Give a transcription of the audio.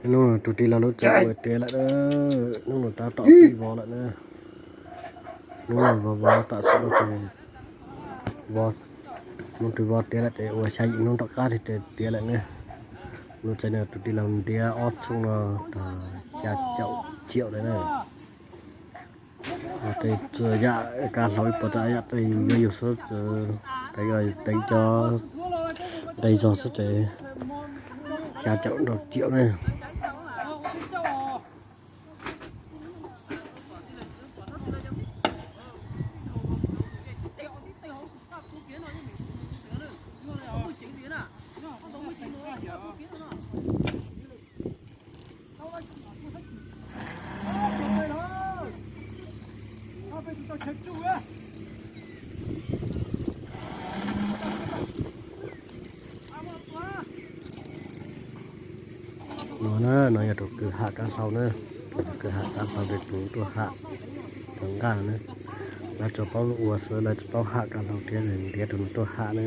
Hnub no tus tij laug lub tsev ua tiav lawm na, hnub no tab tom pib vov lawm na. Hnub no vov vov tam sim no ces vov, hnub twg vov tiav lawm ces ua xya yim hnub tom qab ces tiav lawm na. Lub tsev no tus tij laug ntiav ob tshooj no tag xya caum tsiaum lawm na. Tej txhua yam kaj hlau ib puas tsav yam tej yog yus xwb, teev cov nqi zog xwb ces xya caum rau tsiaum na. No na, no yog tus kws ham kaj hlau na, tus kws ham kaj hlau ces tus tuaj ham rov nqaj na. Lawv tsuas paub ua xwb, lawv tsis paub ham kaj hlau thiab, ntiav tus no tuaj ham na.